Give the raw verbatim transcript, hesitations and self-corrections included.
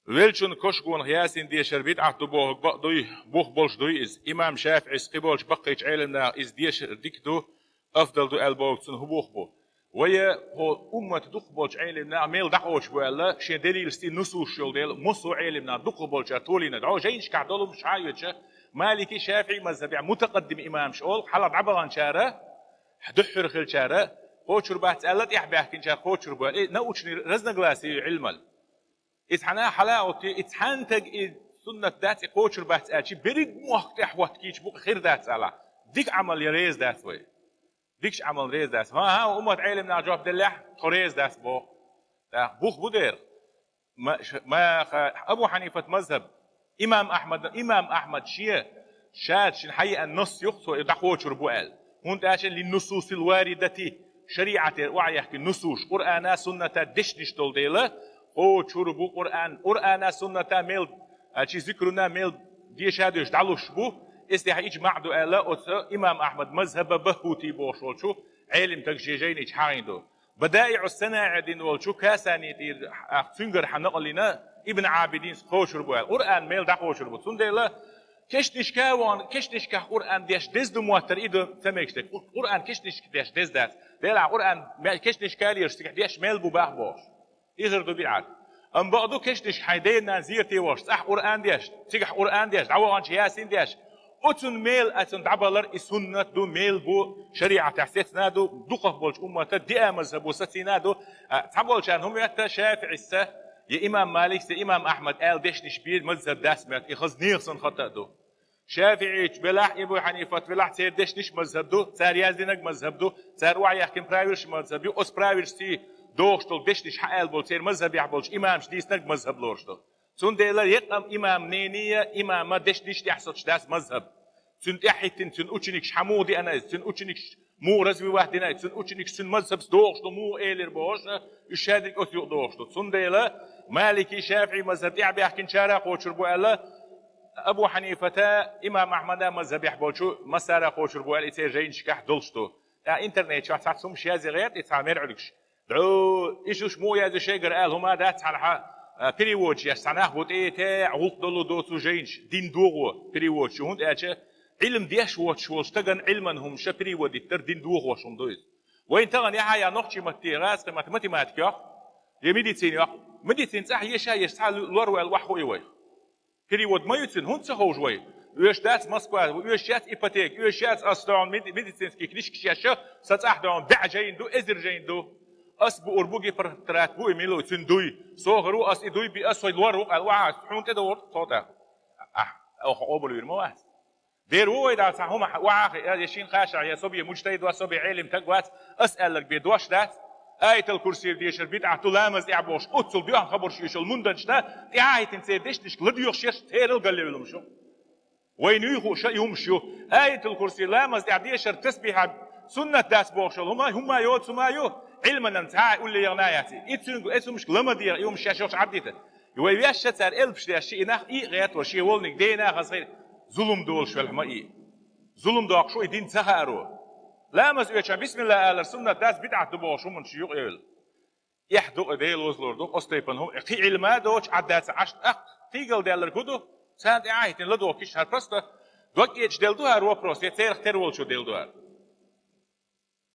Велчун кошгонах Ясин дешар бидӀат ду бохург бакъ дуй, бух болуш дуй иза. Имам ШафиӀис кхиболчу баккхийчу Ӏеламнаха иза дешар дика ду, афдал ду аьлла бохург цунна хӀун бух бу? Вая хӀо уммат дукхахболчу Ӏеламнаха мел дӀакъочур бу аьлла, шен делилашций нусуш йолу дела, массо а Ӏеламнаха дукхахболчара толийна. ДӀо жайнашкахь долу хӀума ша а йоьдуш, Малики, ШафиӀи мазхабехь мутакъаддим имамаш олу, хьалха дӀабаханчара, дуьххьара хилчара, кхочур бац аьлла, тӀаьхьабаьхкинчара кхочур бу аьлла. И научный разногласие ю Ӏилмал. Иза хьанна хьала а оттий, и цхьаьнтаг и суннат дац, и кхочур бац аьлчи, берриг мохк тӀехь хӀоттийча букъа хир дац аьлла. Дика Ӏамал я реза дац вай. Дикачу Ӏамал реза дац. ХӀан-хӀа, уммат Ӏеламнаха жоп деллехь, тхо реза дац боху. ТӀаккха бух бу дера. Ма-, ш-, ма-, ха-, Абу Хьанифат мазхаб, имам Ахьмад, имам Ахьмад шен, ша шина хьайеана нос юкъа, цо и дӀакхочур бу аьлла. ХӀунда аьлча лин нусусил варидати, шариӀатера охьаехкина нусуш, Къуръана, сунната дешнаш долу дела, кхочур бу Къуръан, Къуръана, сунната мел, а, чи зикруна мел деша а доьш дӀалуш бу, эс тӀехь иджмаъ ду аьлла, оцу имам Ахьмад мазхаба Баххути бохуш волчу Ӏелимтага шен жайни чу хьахийна ду. БадаиӀу СанаиӀ дина волчу Касани тӀера, а, цуьнгара хьан накъалина Ибн Ӏабидинс кхочур бу аьлла. Къуръан мел дӀакхочур бу. Цундела кешнашка а вахана, кешнашкахь Къуръан деш деза ду моттара и ду ца мегаш дерг. Къур-, Къуръан кешнашка деш деза дац. Делахь Къуръан ме-, кешнашка а лелаш цигахь деш мел бу бах бохуш. И хир ду бидӀат. Амма бакъ ду кешнашка хьайн дена-нана зерате вахаш, цӀахь Къуръан деш, цигахь Къуръан деш, дӀаваханча Ясин деш. Оцун мел, оцун дӀабалар и суннат ду, мел бу, шариӀатехь сецна ду, дукхахболчу уммата диа мазхабо сацийна ду. А, цхьаболчарна хӀума моьтту ШафиӀисца, я имам Маликца, я имам Ахьмад аьлла дешнаш бен мазхаб дац моьтту, и хаза нехан санна хата а ду. ШафиӀичу велахь, Абу Хьанифат велахь, церан дешнаш мазхаб ду, цара яздинарг мазхаб ду, цара охьаехкина правилаш мазхаб ю, оцу правилашций дохуш долу дешнаш хьааьлла болу, церан мазхабехь болчу имамаша дийцинарг мазхаб лоруш ду. Цундела екъам имам нене а, имама дешнаш тӀехь соцуш дац мазхаб. Цуьнан тӀаьхьахӀиттина, цуьнан ученикаш хьан муха деана иза, цуьнан ученикаш муха развивать дина иза, цуьнан ученикаш цуьнан мазхабца дохуш ду, муха элира бохуш, уьш шадерг оцу юкъа дохуш ду. Цундела Малики, ШафиӀи мазхаб тӀаьхьабаьхкинчара кхочур бу аьлла, Абу Хьанифата, имам Ахьмада мазхабехь болчу массара кхочур бу аьлла, и церан жайнашкахь долуш ду. ТӀаккха интернет чохь цхьацца хӀумаш язъян гӀерта, и цхьа мерӀуьлгаш. ДӀо, и шуьш муха язъю шайгара ала хӀума дац цхьанхьа, а, переводчаш, цхьа нах бу тӀе а те а, гӀуллакх долу доцу жайнаш, дин догӀо переводчаш, хӀунда аьлча Ӏилма деш воцуш волу стагана Ӏилман хӀумаша переводить дар дин дохош хӀума ду иза. Вайн тахана яхьа я нохчий матте, гӀазкхи матте, математика йоккху, я медицина йоккху. Медицина цӀахь еша а еш, цхьа лор ваьлла охьахуий вай? Перевод ма ю цуьнан, хӀунда ца ховшу вай? Оьшуш дац Москва, оьшуш яц ипотека, оьшуш яц ас догӀун мед-, медицинский книжкаш еш, сан цӀахь догӀун баьӀ жайна ду, эзар жайна ду. Ас буур бу Гиппократ, бу и мила ву, цуьнан дуй. Со хир ву, ас и дуй би, ас вай лор ву, къаьл ву, ахьа, хьуна тӀе догӀур тхо тӀаккха. Ахь, оха къобалвийр ма вац. Дера ву вай дӀа цхьа хӀума охьахиъна, я шина кхашахь, я со бен мужтахӀид вац, со бен Ӏелим таг вац, ас аьлларг бен дош дац, Аятал-Курсий дешар бидӀат ду, ламаз тӀехь бохуш, оццул доьхна хабарш оьшуш йолу мунданчна тӀаьхьахӀиттина церан дешнашка ладоьгӀуш еш, церал галъевлла хӀума шу. Вайна юй хууш а и хӀумаш ю. Аятал-Курсий, ламаз тӀехь дешар, тасбихьа суннат дац бохуш йолу хӀума, хӀума йоцу хӀума ю, Ӏилманан цхьа а улле яхана а яц. И цуьнга, эцу хӀумашка ламаз дегӀа, и хӀумаш шаьш йолчу Ӏаддита. И вай вешша цара элпаш деш, и нах и а гӀертор, шен волниг дена а хаза хир, зулум долуш велахь ма и. Зулум доккхуш ву и дин ца хааро. Ламаз оьшучохь бисмилла алар суннат дац, бидӀат ду бохуш хӀуманаш юкъа евлла. Эхь ду-кх, Дела вазлур ду-кх, оцу тайпана хӀума, кхин Ӏилма а доцуш, Ӏадда ца Ӏаш, тӀаккха кхийгал даьлларг хӀун ду? Царна тӀе ӀахӀиттина ладогӀа киш хӀара просто. Дог кӀеча делла ду хӀара вопрос, я церах тера волчо делла ду хӀара?